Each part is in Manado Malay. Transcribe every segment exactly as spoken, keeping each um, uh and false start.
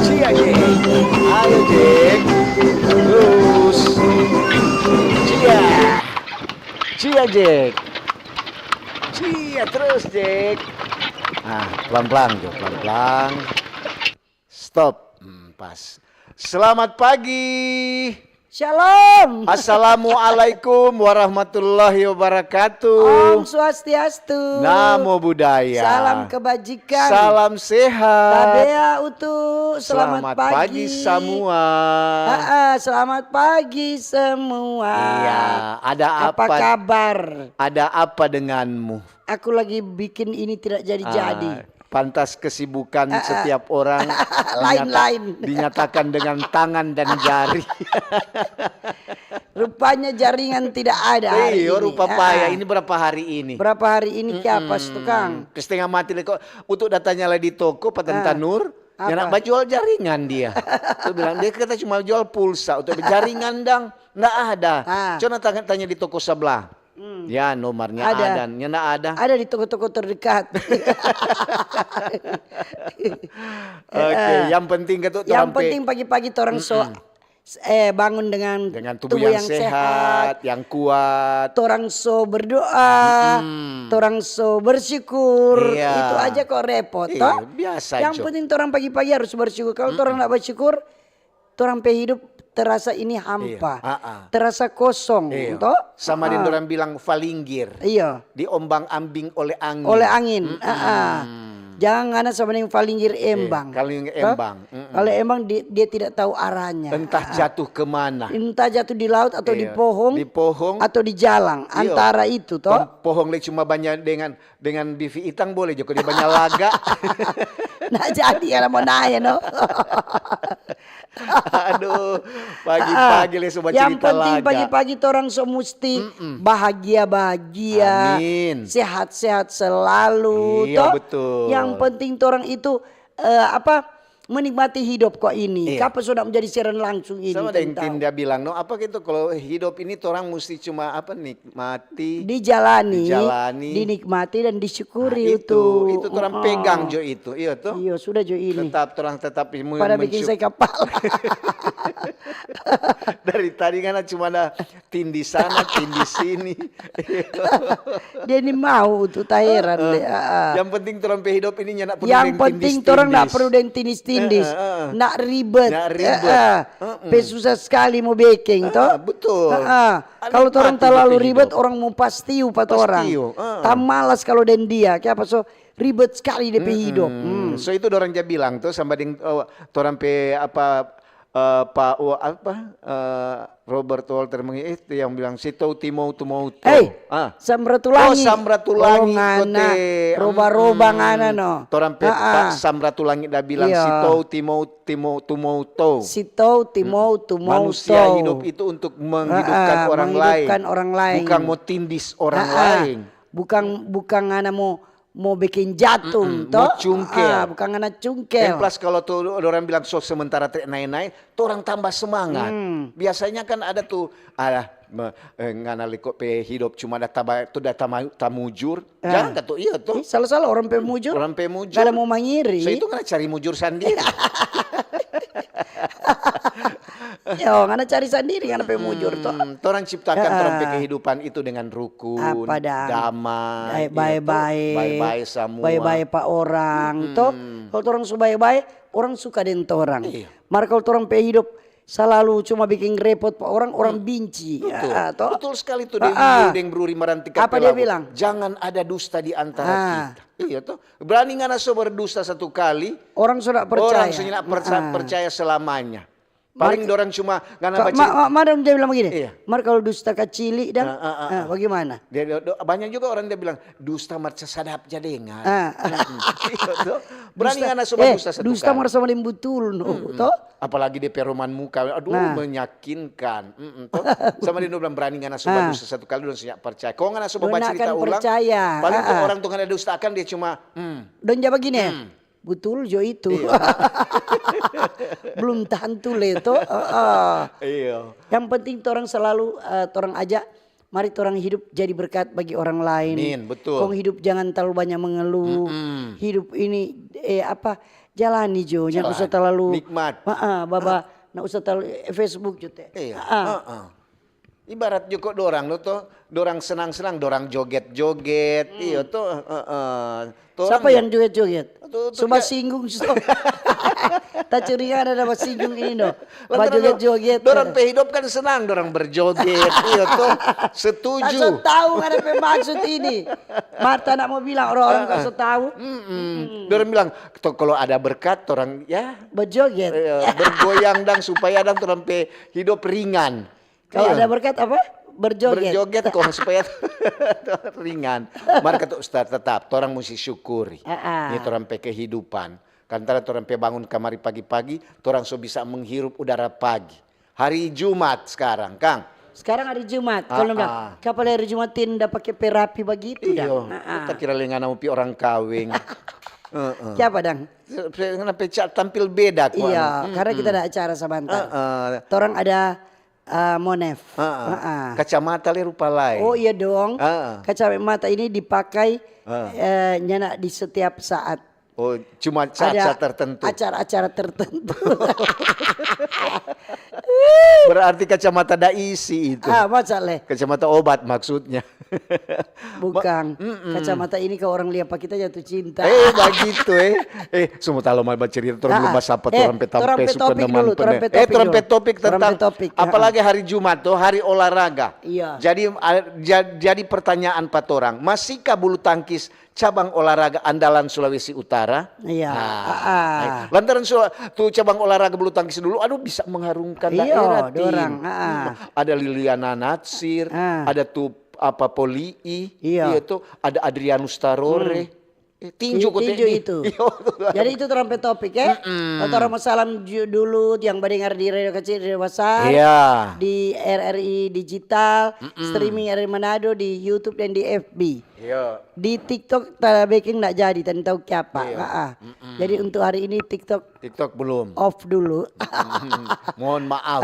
Cia, Jack. Ayo, Jack. Terus. Cia. Cia, Jack. Cia terus, Jack. Ah, pelan-pelan, Jo, pelan-pelan. Stop. Hmm, pas. Selamat pagi. Shalom. Assalamualaikum warahmatullahi wabarakatuh. Om Swastiastu. Namo Buddhaya. Salam kebajikan. Salam sehat. Tabea utu, selamat Selamat pagi pagi. Samua. Aa, selamat pagi semua. Iya, ada Apa apa? kabar? Ada apa denganmu? Aku lagi bikin ini tidak jadi-jadi. Ah, pantas kesibukan Ah, ah. setiap orang Lain-lain. dinyata-, dinyatakan dengan tangan dan jari. Rupanya jaringan tidak ada hari Iyo, ini. rupa Ah, paya. ah. Ini berapa hari ini? Berapa hari ini kiapas, Mm-mm. tukang? Setengah mati le kok. Untuk datanya lagi di toko, Pak Ah. Tanur. Apa? Nyanda bajual jaringan dia. Tu bilang, dia kata cuma jual pulsa. Untuk jaringan dang, ndak ada. Ah. Coba tanya, tanya di toko sebelah. Hmm. Ya, nomornya Ada. ada. Nyanda ada. Ada di toko-toko terdekat. Oke, Ah. yang penting kata Yang orang pe- penting pagi-pagi torang so Mm-mm. eh, bangun dengan Dengan tubuh tubuh yang yang sehat, sehat. yang kuat. Torang so berdoa, Mm-mm. torang so bersyukur. Iya. Itu aja kok repot, Iya, toh? biasa, Yang Jo. penting torang pagi-pagi harus bersyukur. Kalau torang Mm-mm. nggak bersyukur, torang pe hidup terasa ini Iya, hampa, ah, ah. terasa kosong, Iya. toh? Sama deng Ah. dorang bilang falinggir. Iya. Diombang-ambing oleh angin. Oleh angin, Mm-mm. ah, ah. Jangan ngana sama deng falinggir Iya, embang. falinggir Toh? embang. Mm-mm. Kalau embang di-, dia tidak tahu arahnya. Entah Ah, ah. jatuh ke mana. Entah jatuh di laut atau di Iya. pohong, Di pohong. atau di jalang. Iya. Antara itu, toh? Pom-, pohong le cuma banya dengan, dengan bifi itang boleh jo, kong dia banya laga. Nah, jadi kalau mau nanya, no? Aduh, pagi-pagi Ah, ah. le so Yang bacerita penting laga. pagi-pagi torang so musti Mm-mm. bahagia-bahagia, Amin. sehat-sehat selalu, Iya, toh? betul. Yang penting torang itu, eh, apa, menikmati hidup kok ini. Iya. Kapa so nak menjadi siaran langsung ini Sama deng tentang Tinda bilang, no, apa gitu, kalau hidup ini torang musti cuma, apa, nikmati, Dijalani, dijalani. dinikmati, dan disyukuri Nah, itu, itu. itu torang Heeh. pegang jo itu, iya toh? Iya, sudah jo ini. Tetap, torang tetap mu-, Pada bikin mensyuk- saya kepala. Dari tadi kan cuma ada tindis sana, tindis sini. Dia ni mau tu, ta heran Heeh. deh, ah, ah. Yang penting torang pe hidup ini nyanda perlu Yang deng penting torang ndak tindis-tindis. perlu deng tindis-tindis. Heeh, heeh. Ndak ribet. Ndak ribet. Heeh. Heeh. Pe susah sekali mo bekeng, Heeh, toh? betul. Heeh. Ah, Kalau nikmati torang talalu betul ribet, hidup. orang mo pastiu pa Pastiu, torang. heeh. Ta malas kalau deng dia. Kiapa so ribet sekali de pe hidup? Mm-mm. Hmm. So itu dorang ja bilang tuh sama deng, eh, torang pe apa, eh, pa, wa-, apa, eh, Robert Walter Meng-, eh, itu yang bilang, "Si tou timou tumou tou." Hei, Ah. Samratulangi. Oh, Samratulangi, Oh, ngana. kote. Roba-roba Mm-mm. ngana, no. Torang pe Ah, ah. pa Samratulangi da bilang, Iya. "Si tou timou, timou, tumou tou." Si tou timou, Mm-mm. tumou Manusia tou. hidup itu untuk menghidupkan Ah, ah, orang menghidupkan lain. orang lain. Bukan mo tindis orang Ah, ah. lain. Bukan, bukan ngana mo, mo bikin jatung, Mm-mm, to? Mo cungkel. Ah, bukan ngana cungkel. Yang plus kalau tu orang bilang, "So, sementara trek nae-nae," torang tambah semangat. Hmm. Biasanya kan ada tu, "Alah, me-, eh, ngana liko pe hidup cuma da taba-, tu da tama-, tamujur." Ah. Jangan katu, iya tu. Ih, salah-salah orang pe mujur. Orang pe mujur. Ngana mo mangiri. So, itu ngana cari mujur sandiri. Yo, ngana cari sandiri ngana pe mujur, to. Hmm, torang ciptakan torang pe Ah. kehidupan itu dengan rukun, Apa dang? damai, Bae-, iya, to? bae-bae. Bae-bae samua. Bae-bae pa orang, to. Mm-mm. Kalau torang su bae-bae, orang suka deng torang. Iya. Mar kalau torang pe hidup salalu cuma biking repot pa orang, orang Hmm. benci. Betul. Ah, to? Betul sekali tu, Ah, deng ah. Yu, deng Bruri Marantika Apa dia Pelago. bilang? Jangan ada dusta di antara Ah. kita. Iya, to. Berani ngana so berdusta satu kali, Orang sudah orang percaya. so nyanda perca-, Ah. percaya selamanya. Paling dorang cuma ngana baca. Ma, ma, ma dong dia bilang begini, iya. Mar kalau dusta kacili dang, ah, ah, ah, ah, bagaimana? Dia, dia, banyak juga orang dia bilang, dusta mar sadap ja dengar. Ah. Iya, toh. Berani ngana so badusta satu kali. Dusta mar sama deng butul, no, toh? Apalagi dia pe roman muka, aduh, nah, meyakinkan. Mm-mm, toh. Sama dia bilang, berani ngana so badusta satu kali, dong so percaya. Kong ngana so bacerita ulang, paling tu orang tu ngana dustakan, dia cuma, hmm. Dong ja bagini, betul jo itu. Iya. Belum tentu le to. Heeh. Iya. Yang penting torang selalu, eh, torang ajak, mari torang hidup jadi berkat bagi orang lain. Amin, betul. Kong hidup jangan terlalu banyak mengeluh. Mm-mm. Hidup ini, eh, apa, jalani jo, nyanda usah terlalu. Nikmat. Heeh, baba, nyanda usah terlalu, eh, Facebook jo te. Iya. Heeh. Heeh. Ibarat jo ko dorang lo to, dorang senang-senang, dorang joget-joget, iyo to, heeh. Sapa yang joget-joget? So basinggung so. Ta curiga ada basinggung ini no. Bajoget-joget. Dorang pe hidup kan senang, dorang berjoget, iyo to. Setuju. Ta so tau ada pe maksud ini. Marta nak mo bilang orang-orang ta so tau. Dorang bilang, kalau ada berkat, orang ya berjoget, bergoyang dang supaya dang dorang pe hidup ringan. Kalau ada berkat apa? Berjoget. Berjoget kong supaya ringan. Mar kata Ustaz, tetap torang musti syukuri. Ini torang pe kehidupan. Kantara torang pe bangun kamari pagi-pagi, torang so bisa menghirup udara pagi. Hari Jumat skarang, kang. Skarang hari Jumat. Kalau bilang, kapala hari Jumat ini dapa ke pe rapi bagitu dang. Iyo, ta kira lei ngana mo pi orang kaweng. Kiapa dang? Ngana pe tampil beda. Iya, karena kita ada acara sabanta. Torang ada Ah, Monef. Heeh. Kacamata le rupa laeng. Oh iya dong. Kacamata ini dipakai, eh, nyanda di setiap saat. Oh, cuma saat-saat tertentu. Acara-acara tertentu. Berarti kacamata da isi itu. Ah, masa le? Kacamata obat maksudnya. Bukang. Kacamata ini kalo orang lia pa kita jatuh cinta. Eh, bagitu, eh. Eh, so mo talo mai bacerita, torang belum basapa torang pe tampe suka dulu, torang pe topik tentang, apalagi hari Jumat to, hari olahraga. Iya. Jadi, jadi pertanyaan pa torang, masihkah bulu tangkis cabang olahraga andalan Sulawesi Utara? Iya. Lantaran tu cabang olahraga bulu tangkis dulu, aduh, bisa mengharumkan daerah, Tin. Ada Liliana Natsir, ada tu apa Polii, iya to, ada Adrianus Tarore. Eh, tinju ko tinju itu. Jadi itu torang pe topik ya. Torang mo salam dulu yang badengar di Radio Kecil, Radio Basar, di R R I Digital, streaming R R I Manado, di YouTube dan di F B. Di TikTok ta beking nda jadi, tadi tau kiapa. Jadi untuk hari ini TikTok, TikTok belum, off dulu. Mohon maaf.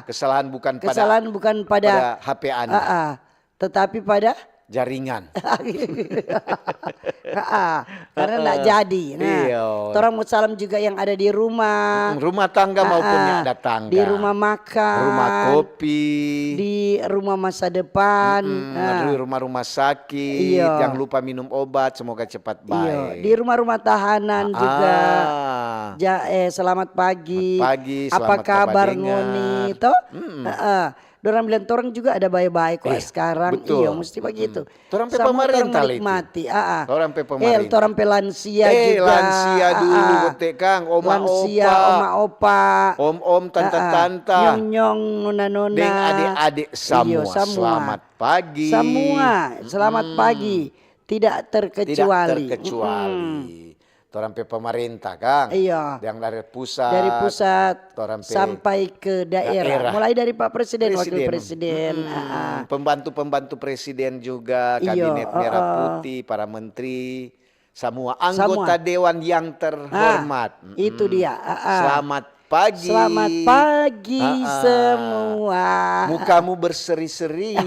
Kesalahan bukan pada, kesalahan bukan pada H P Anda. Tetapi pada jaringan. Karena ndak jadi. Nah, torang mo salam juga yang ada di rumah. Rumah tangga maupun yang ada tangga. Di rumah makan. Rumah kopi. Di rumah masa depan. Di rumah-rumah sakit. Jangan lupa minum obat, semoga cepat baik. Di rumah-rumah tahanan juga. Ja, eh, selamat pagi. Selamat pagi, apa kabar ngoni to? Dorang bilang, torang juga ada bae-bae kwa skarang. Iyo, musti bagitu. Torang pe pemerintah lei. Torang pe pemerintah. Eh, torang pe lansia juga. Lansia dulu, bote kang, oma opa. Lansia, oma opa. Om-om, tanta-tanta. Nyong-nyong, nona-nona. Deng ade-ade samua. Selamat pagi. Samua, selamat pagi. Tidak terkecuali. Tidak terkecuali. Torang pe pemerintah, kang. Iya. Yang dari pusat. Dari pusat sampai ke daerah. Mulai dari Pak Presiden, Wakil Presiden. Pembantu-pembantu Presiden juga, Kabinet Merah Putih, para menteri, samua anggota dewan yang terhormat. Itu dia. Selamat pagi. Selamat pagi semua. Mukamu berseri-seri.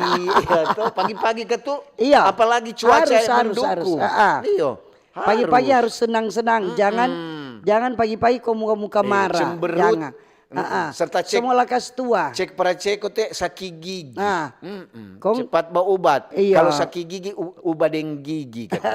Pagi-pagi ketu, apalagi cuaca yang mendukung. Iyo. Pagi-pagi harus senang-senang, jangan, jangan pagi-pagi ko muka-muka marah. Cemberut. Jangan. Serta cek, semua lakas tua. Cek paraceko te saki gigi. Nah, kong cepat baubat. Iya. Kalau saki gigi, u-, uba deng gigi, kata.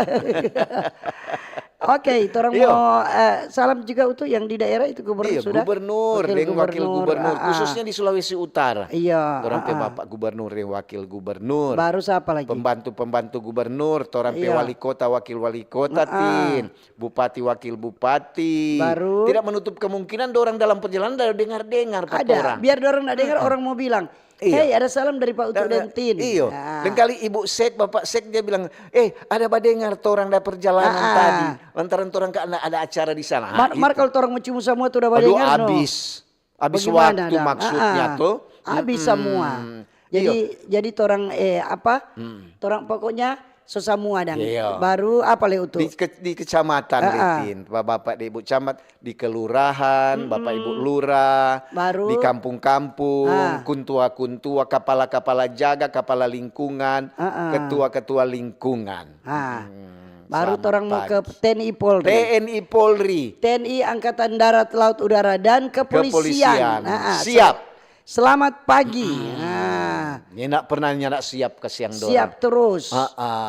Oke, torang mau, eh, salam juga untuk yang di daerah itu, gubernur sudah. Gubernur deng wakil gubernur, khususnya di Sulawesi Utara. Iya, torang pe bapak gubernur deng wakil gubernur. Baru siapa lagi? Pembantu-pembantu gubernur, torang pe wali kota, wakil wali kota, tin. Bupati, wakil bupati. Baru? Tidak menutup kemungkinan dorang dalam perjalanan ada dengar-dengar pa torang. Ada, biar dorang nda dengar, orang mau bilang, "Hei, ada salam dari Pak Utu deng tim." Iyo. Nah. Deng kali Ibu Sek, Bapak Sek, dia bilang, "Eh, ada badengar torang da perjalanan tadi. Lantaran torang ka ada, ada acara di sana." Mar, mar kalau torang mo cumu samua tu da badengar, no? Abis. Abis waktu maksudnya to. Abis samua. Jadi, jadi torang, eh, apa? Torang pokoknya so samua dang. Baru apa lei utu? Di ke-, di kecamatan, Litin, bapak deng ibu camat, di kelurahan, bapak ibu lurah, baru di kampung-kampung, kuntua-kuntua, kapala-kapala jaga, kapala lingkungan, ketua-ketua lingkungan. Baru torang mo ke T N I Polri. T N I Polri. T N I Angkatan Darat, Laut, Udara, dan Kepolisian. Siap. Selamat pagi. Nyanda pernah nyanda siap kasiang dorang. Siap terus.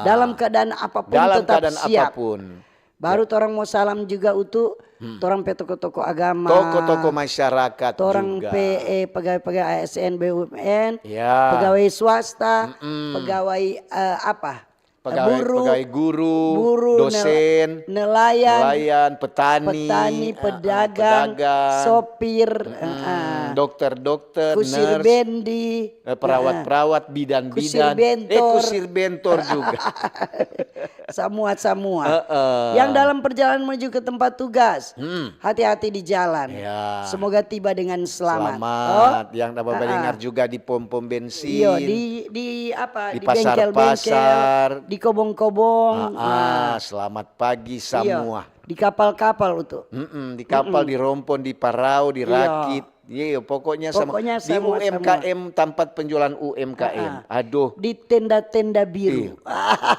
Dalam keadaan apapun tetap siap. Dalam keadaan apapun. Baru torang mo salam juga utu torang pe toko-toko agama. Toko-toko masyarakat juga. Torang pe, eh, pegawai-pegawai A S N, B U M N, pegawai swasta, pegawai, eh, apa? Pegawai, pegawai guru, dosen, nelayan, petani, petani, eh, eh, pedagang, sopir, eh, eh, dokter, dokter, nurse, kusir bendi, eh, perawat, perawat, bidan, bidan, eh, kusir bentor juga. Samua, samua. Eh, eh. Yang dalam perjalanan menuju ke tempat tugas, hati-hati di jalan. Ya. Semoga tiba dengan selamat. Selamat. Yang dapat mendengar juga di pom-pom bensin. Iyo, di, di apa? Di pasar-pasar, di kobong-kobong. Ah, selamat pagi samua. Di kapal-kapal utu. Mm-mm, di kapal, di rompon, di parau, di rakit. Iyo, pokoknya sama. Pokoknya di U M K M, tempat penjualan U M K M. Aduh. Di tenda-tenda biru.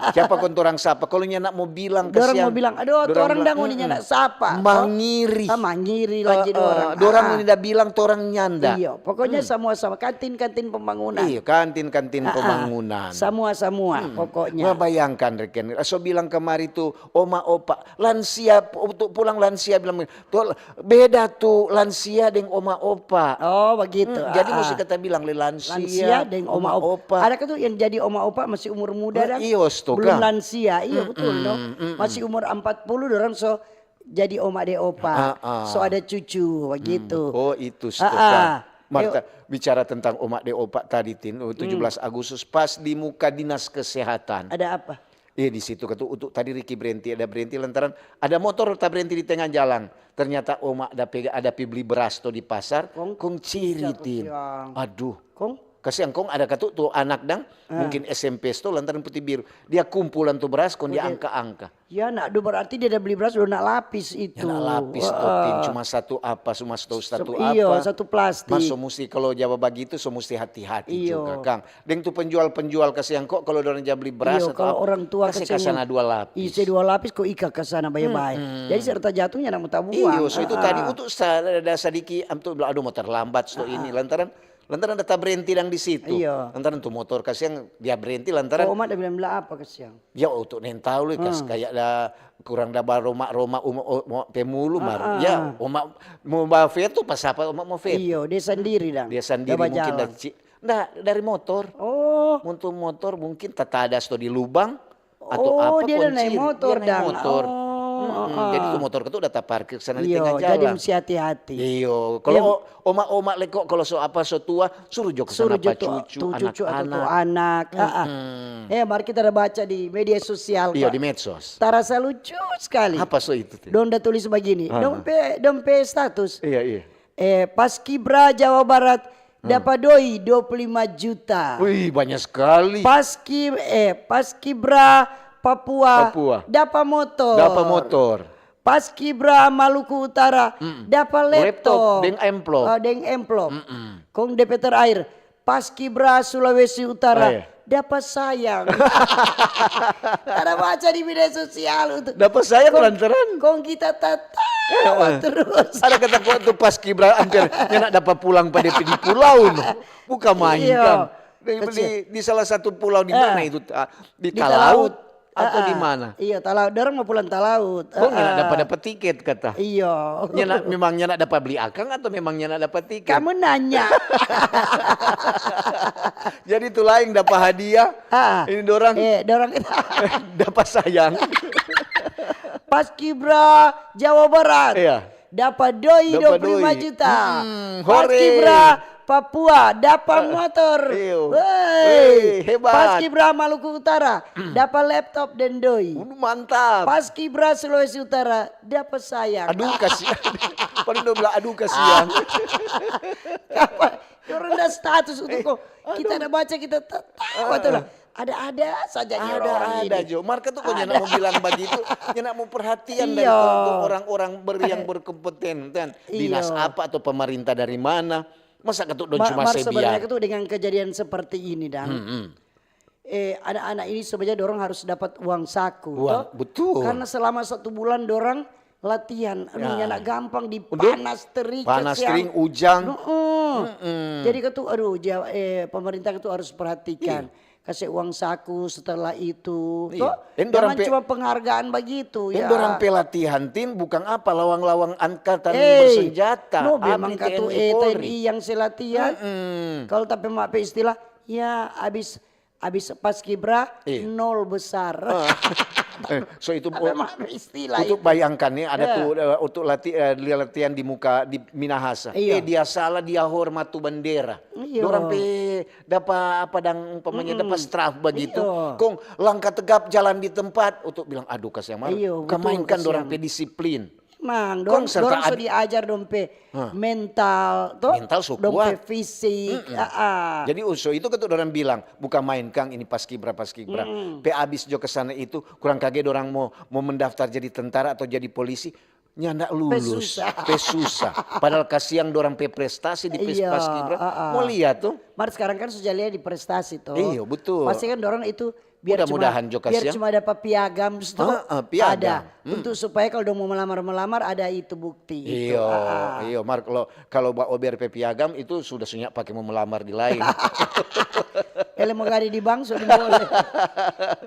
Siapa kong torang sapa? Kalau nyanda mo bilang, kasiang. Dorang mo bilang, "Aduh, torang dang ngoni nyanda sapa." Mangiri. Ah, mangiri lagi dorang. Dorang ngoni da bilang, torang nyanda. Iyo, pokoknya samua sama. Kantin-kantin pembangunan. Iyo, kantin-kantin pembangunan. Samua-samua, pokoknya. Bayangkan, reken. So bilang kamari tu, oma, opa, lansia, untuk pulang lansia bilang, "Tuh, beda tu lansia deng oma opa." Oh, begitu. Jadi musti kata bilang le lansia, lansia deng oma opa. Ada kan tu yang jadi oma opa masih umur muda dang. Iyo, stoka. Belum lansia, iyo betul dong. Masih umur empat puluh dorang so jadi oma deng opa. So ada cucu, begitu. Oh, itu stoka. Marta, bicara tentang oma deng opa tadi, Tin, tujuh belas Agustus pas di muka dinas kesehatan. Ada apa? Iya, di situ katu, untuk tadi Ricky berhenti, ada berhenti lantaran ada motor ta berhenti di tengah jalang. Ternyata oma ada pega, ada pi beli beras to di pasar, kong ciri, Tin. Aduh. Kong? Kasiang kong ada katu tu anak dang, mungkin S M P sto lantaran puti biru. Dia kumpulan tu beras, kong dia angka-angka. Ya, nak, do berarti dia ada beli beras, do nak lapis itu. Ya, nak lapis to, Tin. Cuma satu apa, cuma satu, satu apa. Iyo, satu plastik. Mas, so musti, kalau jawab bagitu, so musti hati-hati juga, kang. Deng tu penjual-penjual kasiang kong, kalau dorang ja beli beras atau apa, orang tua kase ka sana dua lapis. Ise dua lapis, kong ika ka sana bae-bae. Jadi serta jatuhnya nda mo tabuang. Iyo, so itu tadi untuk sa-, ada sadiki, am, tu bilang, "Aduh, mo terlambat, so ini." Lantaran, lantaran ada tabrenti dang di situ. Iyo. Lantaran tu motor kasiang dia brenti, lantaran. Oh, oma da bilang-bilang apa kasiang? Ya, untuk neng tahu, kas kayak da kurang da baroma-roma, uma, uma pe mulu mar. Ya, oma mo ba fetu, pas apa oma mo fetu? Iyo, dia sandiri dang. Dia sandiri mungkin da ci-, Nda, dari motor. Oh. Untuk motor mungkin tatadas to di lubang atau apa, dia naik motor dang. Dia naik motor. Oh, jadi tu motor katu da taparkir sana di tengah jalan. Jadi mesti hati-hati. Iyo, kalau o-, oma-oma leko, kalau so apa, so tua, suruh jo ke sana pa cucu, anak-anak. Eh, mari kita ada baca di media sosial. Iyo, di medsos. Tarasa lucu sekali. Apa so itu, Tin? Dong da tulis bagini. Dong pe, dong pe status. Iya, iya. Eh, Paskibra Jawa Barat dapa doi dua puluh lima juta. Wih, banyak sekali. Paski-, eh, Paskibra Papua dapa motor. Dapa motor. Paskibra Maluku Utara dapa laptop. Laptop deng amplop. Oh, deng amplop. Kong depe terakhir, Paskibra Sulawesi Utara dapa sayang. Ada baca di media sosial untuk. Dapa sayang lantaran? Kong kita tatawa terus. Ada kata kuat tu Paskibra, hampir nyanda dapa pulang pa depe di pulau, no. Bukan main, kan. Di, di salah satu pulau di mana itu, ah, di Talaut. Atau di mana? Iyo, talaut. Dorang mo pulang talaut. Kong nyanda dapa dapa tiket kata. Iyo. Nyanda, memang nyanda dapa beli akang atau memang nyanda dapa tiket? Kamu nanya. Jadi tu lain dapa hadiah. Ah. Ini dorang Eh, dorang dapa sayang. Paskibra Jawa Barat. Iya. Dapa doi Dapa dua puluh lima doi. juta. Hmm, hore. Paskibra Papua dapa motor. Iyo. Wey. Wey, hebat. Paskibra Maluku Utara dapa laptop dan doi. Waduh, mantap. Paskibra Sulawesi Utara dapa sayang. Aduh, kasihan. Paling dong bilang, "Aduh, kasihan." Apa? Dorang da status untuk kong. Kita ada baca, kita ta-, tahu tu lah. Ada-ada saja ni orang Ada-ada ini. Jo. Marka tu kong nyanda mau bilang bagitu, nyanda mau perhatian dari Iya. kelompok orang-orang ber-, yang berkompeten, kan? Dinas Iya. Apa atau pemerintah dari mana? Masa ketuk dong Ma-, cuma Mar, sebiar? Sebenarnya itu dengan kejadian seperti ini, Dang. Hmm, hmm. Eh, anak-anak ini sebenarnya dorang harus dapat uang saku, Uang, toh? Betul. Karena selama satu bulan dorang latihan, aduh, Ya. nyanda gampang di Udah, panas terik, panas, siang. Kering, ujang. Heeh. Mm-mm. Jadi kan tuh, aduh, ja-, eh, pemerintah itu harus perhatikan. Iya. Kasih uang saku setelah itu, Iya. toh? Dan dorang Jangan pe-, cuma penghargaan begitu, dan ya. Dorang pelatihan tin bukan apa, lawang-lawang angkatan Eh, bersenjata. No, memang Abri katu T N I eh, Polri. T N I yang se latihan. Mm-mm. Kalau tapi mak pe istilah, ya abis abis paskibra Iya. nol besar. Ah. Eh, so itu Tapi mak pe istilah untuk itu. Bayangkan nih, ada Ya. tuh eh, untuk lati, eh, latihan di muka di Minahasa. Iya. Eh, dia salah, dia hormat tu bendera. Iya. Dorang pe dapa apa dang umpamanya dapa straf begitu. Iya. Kong langkah tegap jalan di tempat untuk bilang, "Aduh, kasihan mar." Iya, Bukan betul, main kan dorang kasihan. Pe disiplin. Mang, Kong dong, serta dorang so ad- diajar dong pe mental, toh? Mental so Dong pe kuat. fisik, ah, ah. Jadi uso itu kan tu dorang bilang, bukan main kang ini paskibra, paskibra. Pe abis jo ke sana itu, kurang kage dorang mau mau mendaftar jadi tentara atau jadi polisi, nyanda lulus. susah. Pe susah. Padahal kasiang dorang pe prestasi di pes- Iya, paskibra. ah, ah. Mau lihat tuh. Mar sekarang kan sudah lihat di prestasi toh. Iya, betul. Pasti kan dorang itu biar Mudah-mudahan cuma, juga, biar siang. Cuma dapat piagam toh. Ah, ah, piagam. Ada. Untuk supaya kalau dong mau melamar-melamar ada itu bukti itu. Iyo, Ah, ah. iyo, Mar, kalau kalau ba ober pe piagam itu sudah sunya pake mau melamar di lain. Ele mau gade di bank sudah boleh.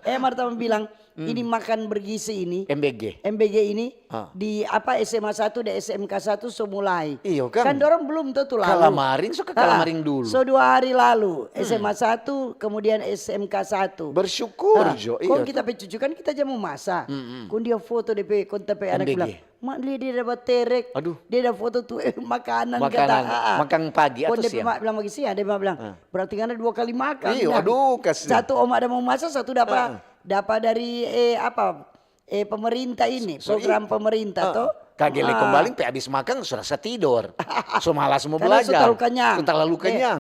Eh, Marta bilang ini makan bergizi ini. M B G. M B G ini Ah. di apa S M A satu dan S M K satu so mulai. Iyo, kan? Kan dorang belum tuh tuh lalu. Kalamaring, so ke Ah, Kalamaring dulu. So dua hari lalu S M A satu kemudian S M K satu. Bersyukur Ah, jo, kong iya. Kita pe cucu kan kita ja mau masa. Kong dia foto depe, kong ta pe anak M B G. Bilang, "Mak, lia dia ada baterek. Aduh. Dia ada foto tuh eh, makanan." Makanan, kata. Ah, ah. Makan pagi Kong atau dia pe siang? Mak bilang bagi siang, dia mak bilang, "Berarti kan ada dua kali makan." Iyo, Nah, aduh, kasihan. Satu oma ada mau masa, satu dapat dapat dari eh apa eh pemerintah ini, So, program i- pemerintah Ah, toh. Kage le Ah. Kong Baling pe abis makang so rasa tidor. So malas mo Karena so blajar. talalu kanyang. So talalu Eh, kanyang.